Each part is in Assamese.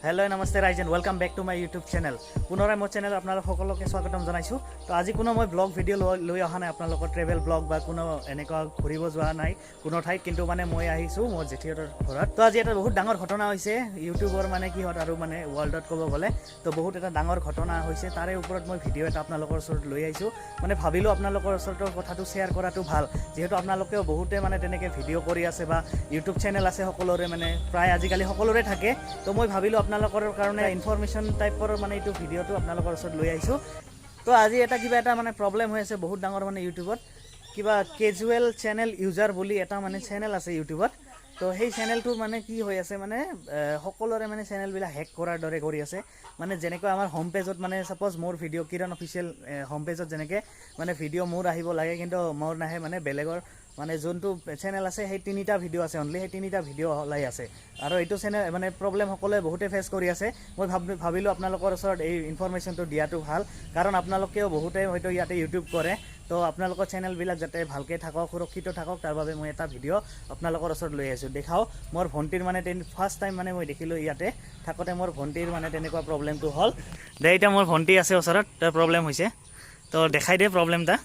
হেল্ল' নমস্তে ৰাইজ and welcome back to my YouTube channel. পুনৰাই মোৰ চেনেল আপোনালোক সকলোকে স্বাগতম জনাইছোঁ। তো আজি কোনো মই ব্লগ ভিডিঅ' লৈ অহা নাই আপোনালোকৰ, ট্ৰেভেল ব্লগ বা কোনো এনেকুৱা ঘূৰিব যোৱা নাই কোনো ঠাইত। কিন্তু মানে মই আহিছোঁ মোৰ জেঠীহঁতৰ ঘৰত। তো আজি এটা বহুত ডাঙৰ ঘটনা হৈছে ইউটিউবৰ, মানে কিহত আৰু মানে ৱৰ্ল্ডত ক'ব গ'লে। তো বহুত এটা ডাঙৰ ঘটনা হৈছে, তাৰে ওপৰত মই ভিডিঅ' এটা আপোনালোকৰ ওচৰত লৈ আহিছোঁ। মানে ভাবিলোঁ আপোনালোকৰ ওচৰতো কথাটো শ্বেয়াৰ কৰাটো ভাল, যিহেতু আপোনালোকেও বহুতে মানে তেনেকৈ ভিডিঅ' কৰি আছে বা ইউটিউব চেনেল আছে সকলোৰে, মানে প্ৰায় আজিকালি সকলোৰে থাকে। তো মই ভাবিলোঁ আপোনালোকৰ কাৰণে ইনফৰমেশ্যন টাইপৰ মানে এইটো ভিডিঅ'টো আপোনালোকৰ ওচৰত লৈ আহিছোঁ। তো আজি এটা কিবা এটা মানে প্ৰব্লেম হৈ আছে বহুত ডাঙৰ, মানে ইউটিউবত কিবা কেজুৱেল চেনেল ইউজাৰ বুলি এটা মানে চেনেল আছে ইউটিউবত। তো সেই চেনেলটো মানে কি হৈ আছে, মানে সকলোৰে মানে চেনেলবিলাক হেক কৰাৰ দৰে কৰি আছে। মানে যেনেকৈ আমাৰ হোম পেজত, মানে ছাপ'জ মোৰ ভিডিঅ' কিৰণ অফিচিয়েল হোম পেজত যেনেকৈ মানে ভিডিঅ' মোৰ আহিব লাগে, কিন্তু মোৰ নাহে, মানে বেলেগৰ মানে যোনটো চেনেল আছে সেই তিনিটা ভিডিঅ' আছে অনলি, সেই তিনিটা ভিডিঅ' ওলাই আছে। আৰু এইটো চেনেল মানে প্ৰব্লেম সকলোৱে বহুতে ফেচ কৰি আছে। মই ভাবিলোঁ আপোনালোকৰ ওচৰত এই ইনফৰমেশ্যনটো দিয়াটো ভাল, কাৰণ আপোনালোকেও বহুতে হয়তো ইয়াতে ইউটিউব কৰে। তো আপোনালোকৰ চেনেলবিলাক যাতে ভালকৈ থাকক, সুৰক্ষিত থাকক, তাৰ বাবে মই এটা ভিডিঅ' আপোনালোকৰ ওচৰত লৈ আহিছোঁ। দেখাওঁ, মোৰ ভণ্টিৰ মানে ফাৰ্ষ্ট টাইম মানে মই দেখিলোঁ ইয়াতে থাকোঁতে মোৰ ভণ্টিৰ মানে তেনেকুৱা প্ৰব্লেমটো হ'ল। দে, এতিয়া মোৰ ভণ্টি আছে ওচৰত, তাৰ প্ৰব্লেম হৈছে, তো দেখাই দে প্ৰব্লেম এটা।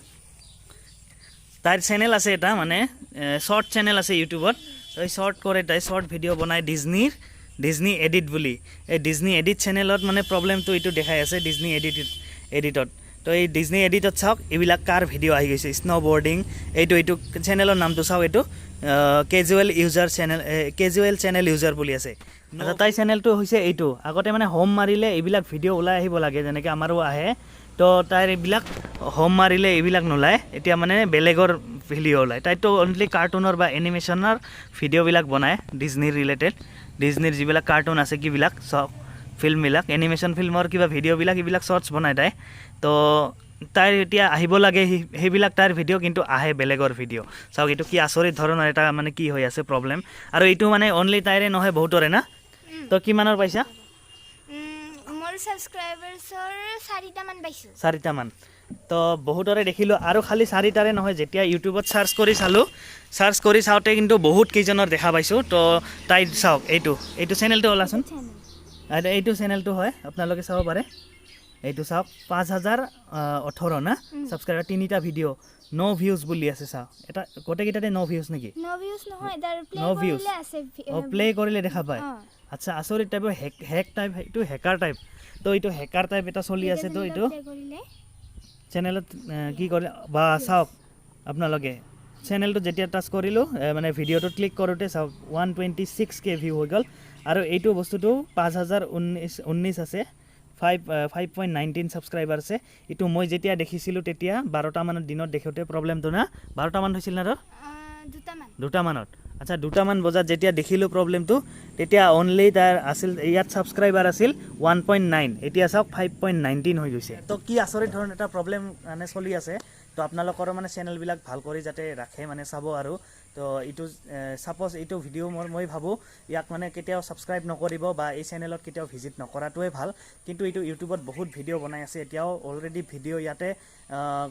তাইৰ চেনেল আছে এটা, মানে শ্বৰ্ট চেনেল আছে ইউটিউবত। তো এই শ্বৰ্ট কৰে তাই, শ্বৰ্ট ভিডিঅ' বনায় ডিজনী এডিট বুলি। এই ডিজনী এডিট চেনেলত মানে প্ৰব্লেমটো এইটো দেখাই আছে ডিজনী এডিটত। তো এই ডিজনী এডিটত চাওক, এইবিলাক কাৰ ভিডিঅ' আহি গৈছে, স্ন' বৰ্ডিং। এইটো চেনেলৰ নামটো চাওক, এইটো casual user channel, casual channel user বুলি আছে। আচ্ছা, তাইৰ চেনেলটো হৈছে এইটো। আগতে মানে হোম মাৰিলে এইবিলাক ভিডিঅ' ওলাই আহিব লাগে, যেনেকৈ আমাৰো আহে। তো তাইৰ এইবিলাক হোম মাৰিলে এইবিলাক নোলায়, এতিয়া মানে বেলেগৰ ভিডিঅ' ওলায়। তাইতো অনলি কাৰ্টুনৰ বা এনিমেশ্যনৰ ভিডিঅ'বিলাক বনায়, ডিজনীৰ ৰিলেটেড, ডিজনীৰ যিবিলাক কাৰ্টুন আছে, কিবিলাক চব ফিল্মবিলাক, এনিমেশ্যন ফিল্মৰ কিবা ভিডিঅ'বিলাক, এইবিলাক শ্বৰ্টছ বনায় তাই। তো তাইৰ এতিয়া আহিব লাগে সেইবিলাক তাইৰ ভিডিঅ', কিন্তু আহে বেলেগৰ ভিডিঅ'। চাওক, এইটো কি আচৰিত ধৰণৰ এটা মানে কি হৈ আছে প্ৰব্লেম। আৰু এইটো মানে অনলি তাইৰে নহয়, বহুতৰে না। তই কিমানৰ পাইছা? মোৰ ছাবস্ক্ৰাইবাৰ্ছৰ চাৰিটামান পাইছোঁ। চাৰিটামান। তো বহুতৰে দেখিলোঁ। আৰু খালি চাৰিটাৰে নহয়, যেতিয়া ইউটিউবত চাৰ্চ কৰি চালোঁ, চাৰ্চ কৰি চাওঁতে কিন্তু বহুত কেইজনৰ দেখা পাইছোঁ। তো তাই চাওক, এইটো চেনেলটো ওলাচোন। চেনেল। আৰু এইটো চেনেলটো হয়, আপোনালোকে চাব পাৰে। এইটো চাওক, 5018 না ছাবস্ক্ৰাইবাৰ, তিনিটা ভিডিঅ', ন' ভিউজ বুলি আছে। চাওক, এটা গোটেইকেইটাতে ন' ভিউজ নেকি? ন' ভিউজ নহয়, তাৰ প্লে ন' ভিউজ। কৰিলে আছে। অঁ, প্লে কৰিলে দেখা পায়। অঁ। আচ্ছা, আচৰিত টাইপৰ হেক টাইপ, এইটো হেকাৰ টাইপ। তো এইটো হেকাৰ টাইপ এটা চলি আছে। তো এইটো প্লে কৰিলে চেনেলত কি কৰে বা চাওক আপোনালোকে। চেনেলটো যেতিয়া টাচ কৰিলোঁ, মানে ভিডিঅ'টো ক্লিক কৰোঁতে চাওক, 126K view হৈ গ'ল। আৰু এইটো বস্তুটো 5019 আছে, 5.19 ছাবস্ক্ৰাইবাৰ আছে। এইটো মই যেতিয়া দেখিছিলোঁ তেতিয়া 12টামানত দিনত দেখোঁতে প্ৰব্লেমটো না, 12টামান হৈছিল না তোৰ? দুটামান। দুটামানত। আচ্ছা, দুটামান বজাত যেতিয়া দেখিলোঁ প্ৰব্লেমটো, তেতিয়া অনলি তাৰ আছিল ইয়াত ছাবস্ক্ৰাইবাৰ আছিল 1.9, এতিয়া চাওক 5.19 হৈ গৈছে। তো কি আচৰিত ধৰণৰ এটা প্ৰব্লেম মানে চলি আছে। তো আপোনালোকৰো মানে চেনেলবিলাক ভাল কৰি যাতে ৰাখে, মানে চাব। আৰু তো এইটো ছাপ'জ এইটো ভিডিঅ' মই ভাবোঁ ইয়াক মানে কেতিয়াও ছাবস্ক্ৰাইব নকৰিব বা এই চেনেলত কেতিয়াও ভিজিট নকৰাটোৱে ভাল। কিন্তু এইটো ইউটিউবত বহুত ভিডিঅ' বনাই আছে এতিয়াও। অলৰেডি ভিডিঅ' ইয়াতে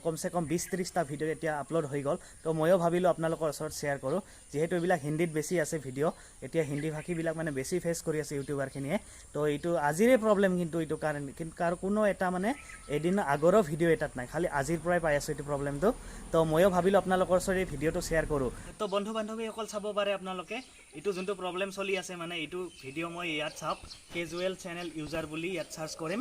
কমচে কম 20-30টা ভিডিঅ' এতিয়া আপলোড হৈ গ'ল। তো ময়ো ভাবিলোঁ আপোনালোকৰ ওচৰত শ্বেয়াৰ কৰোঁ, যিহেতু এইবিলাক হিন্দীত বেছি আছে ভিডিঅ'। এতিয়া হিন্দী ভাষীবিলাক মানে বেছি ফেচ কৰি আছে ইউটিউবাৰখিনিয়ে। তো এইটো আজিৰে প্ৰব্লেম, কিন্তু এইটো কাৰণে কিন্তু কাৰ কোনো এটা মানে এদিন আগৰো ভিডিঅ' এটাত নাই, খালি আজিৰ পৰাই পাই আছোঁ এইটো প্ৰব্লেমটো। তো ময়ো ভাবিলোঁ আপোনালোকৰ ওচৰত এই ভিডিঅ'টো শ্বেয়াৰ কৰোঁ। তো বন্ধু বান্ধৱীসকল, চাব পাৰে আপোনালোকে এইটো যোনটো প্ৰব্লেম চলি আছে, মানে এইটো ভিডিঅ' মই ইয়াত চাওক, কেজুৱেল চেনেল ইউজাৰ বুলি ইয়াত চাৰ্চ কৰিম,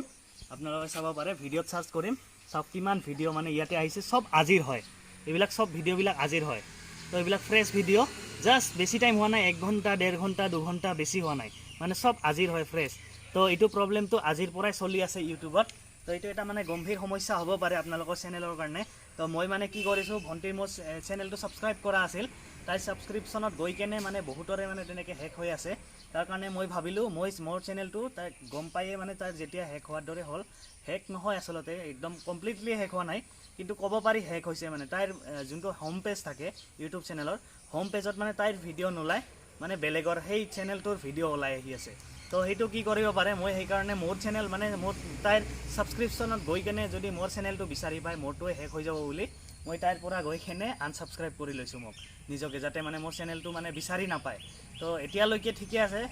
আপোনালোকে চাব পাৰে। ভিডিঅ'ত চাৰ্চ কৰিম, চাওক কিমান ভিডিঅ' মানে ইয়াতে আহিছে। চব আজিৰ হয় এইবিলাক, চব ভিডিঅ'বিলাক আজিৰ হয়। তো এইবিলাক ফ্ৰেছ ভিডিঅ', জাষ্ট বেছি টাইম হোৱা নাই, এক ঘণ্টা, ডেৰ ঘণ্টা, 2 ঘণ্টা বেছি হোৱা নাই, মানে চব আজিৰ হয়, ফ্ৰেছ। তো এইটো প্ৰব্লেমটো আজিৰ পৰাই চলি আছে ইউটিউবত। তো এইটো এটা মানে গম্ভীৰ সমস্যা হ'ব পাৰে আপোনালোকৰ চেনেলৰ কাৰণে। তো মই মানে কি কৰিছোঁ, ভণ্টিৰ মোৰ চেনেলটো ছাবস্ক্ৰাইব কৰা আছিল, তাই ছাবস্ক্ৰিপশ্যনত গৈ কেনে মানে বহুতৰে মানে তেনেকৈ হেক হৈ আছে। তাৰ কাৰণে মই ভাবিলোঁ মই মোৰ চেনেলটো তাই গম পায়ে, মানে তাৰ যেতিয়া হেক হোৱাৰ দৰে হ'ল, হেক নহয় আচলতে, একদম কমপ্লিটলি হেক হোৱা নাই, কিন্তু ক'ব পাৰি হেক হৈছে। মানে তাইৰ যোনটো হোম পেজ থাকে ইউটিউব চেনেলৰ, হোম পেজত মানে তাইৰ ভিডিঅ' নোলায়, মানে বেলেগৰ সেই চেনেলটোৰ ভিডিঅ' ওলাই আহি আছে। তো সেইটো কি কৰিব পাৰে, মই সেইকাৰণে মোৰ চেনেল মানে মোৰ তাইৰ ছাবস্ক্ৰিপশ্যনত গৈ কেনে যদি মোৰ চেনেলটো বিচাৰি পায়, মোৰটোৱে হেক হৈ যাব বুলি মই তাইৰ পৰা গৈ কেনে আনছাবস্ক্ৰাইব কৰি লৈছোঁ মোক নিজকে, যাতে মানে মোৰ চেনেলটো মানে বিচাৰি নাপায়। তো এতিয়ালৈকে ঠিকে আছে,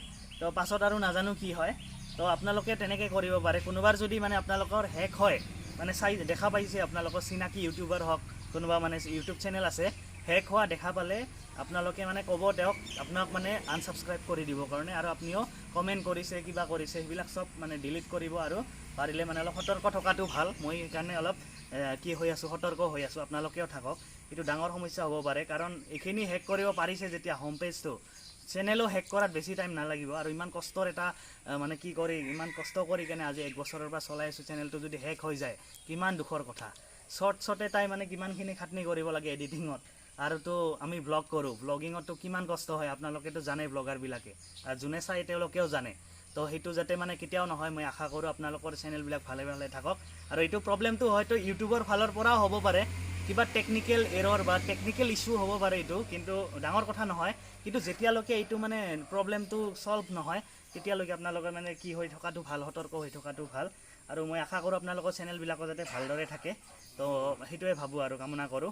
তো পাছত আৰু নাজানো কি হয়। তো আপোনালোকে তেনেকৈ কৰিব পাৰে। কোনোবাৰ যদি মানে আপোনালোকৰ হেক হয়, মানে চাই দেখা পাইছে, আপোনালোকৰ চিনাকি ইউটিউবাৰ হওক, কোনোবা মানে ইউটিউব চেনেল আছে, হেক হোৱা দেখা পালে আপোনালোকে মানে ক'ব তেওঁক আপোনাক মানে আনছাবস্ক্ৰাইব কৰি দিবৰ কাৰণে। আৰু আপুনিও কমেণ্ট কৰিছে, কিবা কৰিছে, সেইবিলাক চব মানে ডিলিট কৰিব। আৰু পাৰিলে মানে অলপ সতৰ্ক থকাটো ভাল। মই সেইকাৰণে অলপ কি হৈ আছোঁ, সতৰ্ক হৈ আছোঁ। আপোনালোকেও থাকক। এইটো ডাঙৰ সমস্যা হ'ব পাৰে, কাৰণ এইখিনি হেক কৰিব পাৰিছে যেতিয়া হোম পেজটো, চেনেলো হেক কৰাত বেছি টাইম নালাগিব। আৰু ইমান কষ্টৰ এটা মানে কি কৰি, ইমান কষ্ট কৰি কেনে আজি এক বছৰৰ পৰা চলাই আছোঁ চেনেলটো, যদি হেক হৈ যায়, কিমান দুখৰ কথা। শ্বৰ্টছতে তাই মানে কিমানখিনি খাটনি কৰিব লাগে এডিটিঙত। আৰুতো আমি ব্লগ কৰোঁ, ব্লগিঙততো কিমান কষ্ট হয় আপোনালোকেতো জানে, ব্লগাৰবিলাকে আৰু যোনে চাই তেওঁলোকেও জানে। তো সেইটো যাতে মানে কেতিয়াও নহয়, মই আশা কৰোঁ আপোনালোকৰ চেনেলবিলাক ভালে ভালে থাকক। আৰু এইটো প্ৰব্লেমটো হয়তো ইউটিউবৰ ফালৰ পৰাও হ'ব পাৰে, কিবা টেকনিকেল এৰৰ বা টেকনিকেল ইছ্যু হ'ব পাৰে এইটো, কিন্তু ডাঙৰ কথা নহয়। কিন্তু যেতিয়ালৈকে এইটো মানে প্ৰব্লেমটো ছল্ভ নহয়, তেতিয়ালৈকে আপোনালোকে মানে কি হৈ থকাটো ভাল, সতৰ্ক হৈ থকাটো ভাল। আৰু মই আশা কৰোঁ আপোনালোকৰ চেনেলবিলাকো যাতে ভালদৰে থাকে। তো সেইটোৱে ভাবোঁ আৰু কামনা কৰোঁ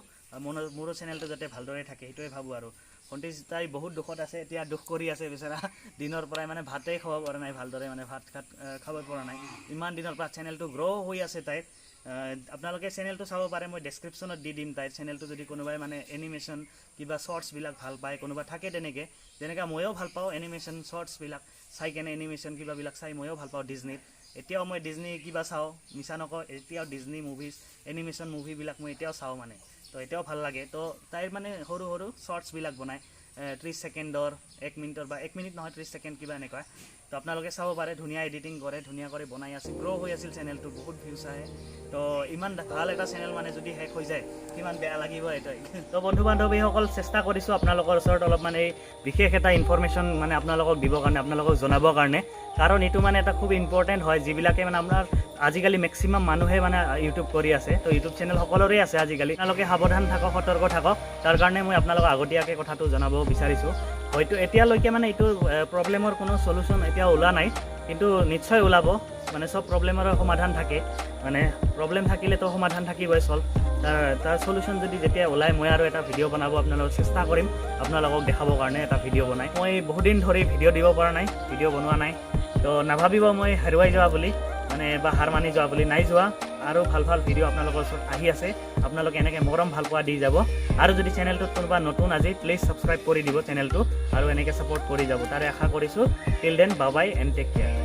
মোৰো চেনেলটো যাতে ভালদৰে থাকে, সেইটোৱে ভাবোঁ। আৰু ভণ্টি তাই বহুত দুখত আছে এতিয়া, দুখ কৰি আছে বেচেৰা। দিনৰ পৰাই মানে ভাতেই খাব পৰা নাই ভালদৰে, মানে ভাত খাব পৰা নাই। ইমান দিনৰ পৰা চেনেলটো গ্ৰ' হৈ আছে তাইৰ। আপোনালোকে চেনেলটো চাব পাৰে, মই ডেছক্ৰিপশ্যনত দি দিম তাইৰ চেনেলটো। যদি কোনোবাই মানে এনিমেশ্যন কিবা শ্বৰ্টছবিলাক ভাল পায়, কোনোবা থাকে তেনেকৈ, যেনেকৈ ময়ো ভাল পাওঁ এনিমেশ্যন শ্বৰ্টছবিলাক চাই কেনে, এনিমেশ্যন কিবাবিলাক চাই ময়ো ভাল পাওঁ। ডিজনীত এতিয়াও মই ডিজনী কিবা চাওঁ, মিছা নকওঁ, এতিয়াও ডিজনী মুভিজ, এনিমেশ্যন মুভিবিলাক মই এতিয়াও চাওঁ মানে। তো এতিয়াও ভাল লাগে। তো তাইৰ মানে সৰু সৰু শ্বৰ্টছবিলাক বনায়, 30 ছেকেণ্ডৰ, এক মিনিটৰ বা এক মিনিট নহয়, 30 ছেকেণ্ড কিবা এনেকুৱা। তো আপোনালোকে চাব পাৰে, ধুনীয়া এডিটিং কৰে, ধুনীয়া কৰি বনাই আছে, গ্ৰ' হৈ আছিল চেনেলটো, বহুত ভিউজ আহে। তো ইমান ভাল এটা চেনেল মানে যদি হেক হৈ যায়, কিমান বেয়া লাগিব এইটো। তো বন্ধু বান্ধৱীসকল, চেষ্টা কৰিছোঁ আপোনালোকৰ ওচৰত অলপ মানে এই বিশেষ এটা ইনফৰমেশ্যন মানে আপোনালোকক দিবৰ কাৰণে, আপোনালোকক জনাবৰ কাৰণে, কাৰণ এইটো মানে এটা খুব ইম্পৰ্টেণ্ট হয়। যিবিলাকে মানে আপোনাৰ আজিকালি মেক্সিমাম মানুহে মানে ইউটিউব কৰি আছে, তো ইউটিউব চেনেল সকলোৰে আছে আজিকালি। আপোনালোকে সাৱধান থাকক, সতৰ্ক থাকক, তাৰ কাৰণে মই আপোনালোকক আগতীয়াকৈ কথাটো জনাব বিচাৰিছোঁ। হয়তো এতিয়ালৈকে মানে এইটো প্ৰব্লেমৰ কোনো চলুশ্যন এতিয়া ওলোৱা নাই, কিন্তু নিশ্চয় ওলাব। মানে চব প্ৰব্লেমৰ সমাধান থাকে, মানে প্ৰব্লেম থাকিলেতো সমাধান থাকিবই, চল্ভ। তাৰ তাৰ চলুশ্যন যদি যেতিয়া ওলায়, মই আৰু এটা ভিডিঅ' বনাব আপোনালোকক চেষ্টা কৰিম, আপোনালোকক দেখাবৰ কাৰণে এটা ভিডিঅ' বনাই। মই বহুদিন ধৰি ভিডিঅ' দিব পৰা নাই, ভিডিঅ' বনোৱা নাই। তো নাভাবিব মই হেৰুৱাই যোৱা বুলি মানে বা হাৰ মানি যোৱা বুলি, নাই যোৱা। আৰু ভাল ভাল ভিডিঅ' আপোনালোকৰ ওচৰত আহি আছে। আপোনালোকে এনেকৈ মৰম ভাল পোৱা দি যাব। আৰু যদি চেনেলটোত কোনোবা নতুন আজি, প্লিজ ছাবস্ক্ৰাইব কৰি দিব চেনেলটো আৰু এনেকৈ ছাপৰ্ট কৰি যাব, তাৰে আশা কৰিছোঁ। Till then, bye bye and take care.